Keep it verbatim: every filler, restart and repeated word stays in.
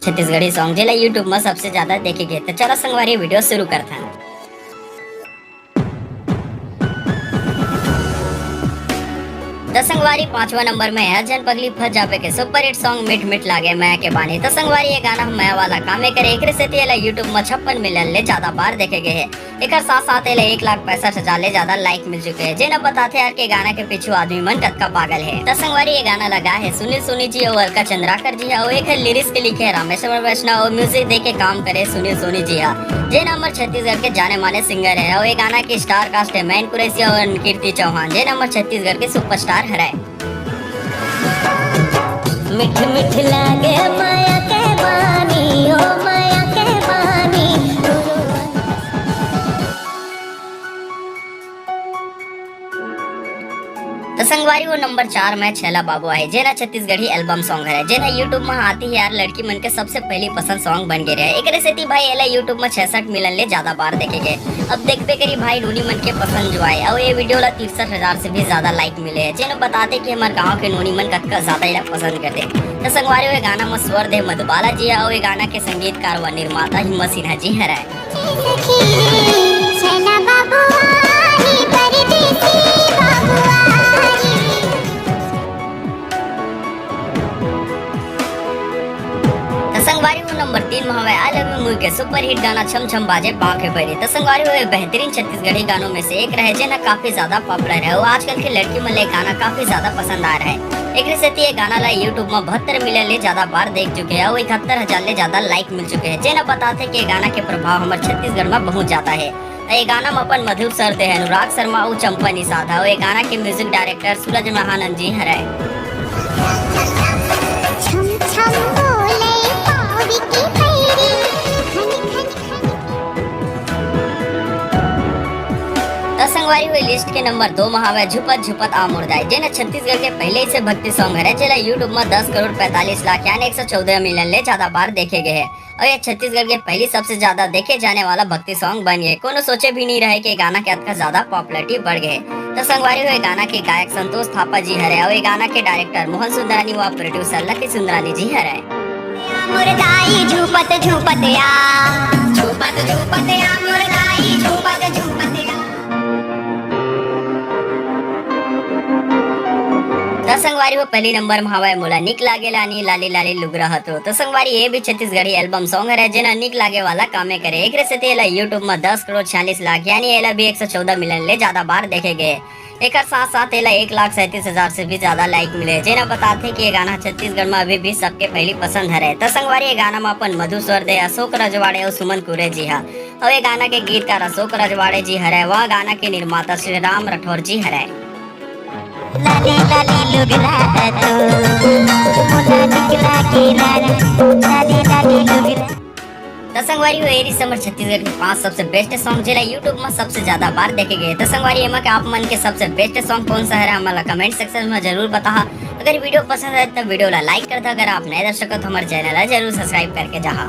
Chhattisgarhi song जेला YouTube में सबसे ज्यादा देखे गए। तो चलो संगवारी, वीडियो शुरू करथन। तो संगवारी, पांचवा नंबर में है झन पगली फंस जाबे के सुपरहिट सॉन्ग मीठ मीठ लागे मया के बानी। तो संगवारी, ये गाना हम मया वाला कामे करे, एकरे सेती एला YouTube में छप्पन मिलियन ले ज्यादा बार देखे गए है। एकर साथ साथ एला एक लाख पैंसठ हजार ले ज्यादा लाइक मिल चुके हैं, जेन ह बताथे यार के गाना के पीछू आदमी मन कतका पागल है। त संगवारी, ये गाना ला गाए है सुनील सोनी जी और अलका चंद्राकर जी है, और एकर लिरिक्स के लिखे है रामेश्वर वैष्णव और म्यूजिक दे के काम करे सुनील सोनी जी है, जेन हमर छत्तीसगढ़ के जाने माने सिंगर है। और ये गाना के स्टार कास्ट है मैन कुरैशी और कीर्ति चौहान, जेन हमर छत्तीसगढ़ के सुपरस्टार हराए। मिठ मिठ लागे मया के बानी, ओ मया के बानी। त संगवारी, वो नंबर चार में छैला बाबू आहे, जेन ह छत्तीसगढ़ी एल्बम सॉन्ग हरे, जेन ह YouTube में आती है यार लड़की मन के सबसे पहली पसंद सॉन्ग बन गए रहे। एकरे सेती भाई एला YouTube में छियासठ मिलियन ले ज्यादा बार देखे गए। अब देखबे करी भाई नोनी मन के पसंद जो आए, और ये वीडियो ला तिरसठ हजार से भी ज्यादा लाइक मिले है, जेन बताथे कि हमर गांव के नोनी मन कतका ज्यादा एला पसंद करथे। त संगवारी, ये गाना में स्वर दे मधुबाला जी है, और ये गाना के संगीतकार व निर्माता हिम्मत सिन्हा जी हराए। छैला बाबू आही, परदेसी बाबू आही। त संगवारी, वो नंबर तीन में हवे I Love You मूवी के सुपरहिट गाना छम छम बाजे पाँव के पैरी। त संगवारी, वो बेहतरीन छत्तीसगढ़ी गानों में से एक रहे, जेन ह काफी ज्यादा पॉपुलर है। वो आजकल के लड़की मन ले गाना काफी ज्यादा पसंद आ रहा है। एकरे सेती ये गाना ला YouTube में बहत्तर मिलियन ले ज्यादा बार देख चुके हैं और इकहत्तर हजार ले ज्यादा लाइक मिल चुके हैं, जेन ह बताथे कि ये गाना के प्रभाव हमर छत्तीसगढ़ में बहुत ज्यादा है। त ये गाना में अपन मधुर स्वर दे है अनुराग शर्मा और चंपा निषाद है, और ये गाना के म्यूजिक डायरेक्टर सूरज महानंद जी हराए। छम छम बोले पाँव के पैरी, खन खन खन। त संगवारी, हुई लिस्ट के नंबर दो में हवे झुपत झुपत आ मोर दाई, जेन ह छत्तीसगढ़ के पहले ही से भक्ति सॉन्ग हरे, जेला YouTube में दस करोड़ पैंतालीस लाख यानी एक सौ चौदह मिलियन ले ज्यादा बार देखे गए हैं। और ये छत्तीसगढ़ के पहली सबसे ज्यादा देखे जाने वाला भक्ति सॉन्ग बन गए। कोनो सोचे भी नहीं रहे कि ये गाना के अतका ज्यादा पॉपुलैरिटी बढ़ गए। त संगवारी हो, ये गाना के गायक संतोष थापा जी हरे और ये गाना के डायरेक्टर मोहन सुंदरानी व प्रोड्यूसर लकी सुंदरानी जी हरे। मोर दाई झूपत झूपत आ, झूपत झूपत आ, मोर दाई झूपत झूपत आ। त संगवारी हो, पहली नंबर में हवय मोला निक लागेला नी लाली लाली लुगरा ह तो। त संगवारी, ये भी छत्तीसगढ़ी एल्बम सॉन्ग हरे, जेन ह निक लागे वाला कामे करे। एकरे सेती एला YouTube में दस करोड़ छियालीस लाख यानी एला भी एक सौ चौदह मिलियन ले ज्यादा बार देखे गए। एकर साथ साथ एला एक लाख सैंतीस हजार से भी ज्यादा लाइक मिले, जेन ह बताथे कि ये गाना छत्तीसगढ़ में अभी भी सबके पहली पसंद हरे। त संगवारी, ये गाना में अपन मधु स्वर दे अशोक रजवाड़े और सुमन कुरे जी हा, और ये गाना के गीतकार अशोक रजवाड़े जी हरे, वह गाना के निर्माता श्री राम राठौर जी हरे। लाली लाली लुगरा तो, मोला निक लागेला रे, लाली लाली लुगरा। त संगवारी हो, एरी समर छत्तीसगढ़ के पांच सबसे बेस्ट सॉन्ग, जेला YouTube में सबसे ज्यादा बार देखे गए। त संगवारी, एमा के आप मन के सबसे बेस्ट सॉन्ग कौन सा है, हमला कमेंट सेक्शन में जरूर बताहा। अगर वीडियो पसंद आए तो वीडियो ला लाइक कर दो, अगर आप नए दर्शक हो तो हमारे चैनल ला जरूर सब्सक्राइब करके जाहा।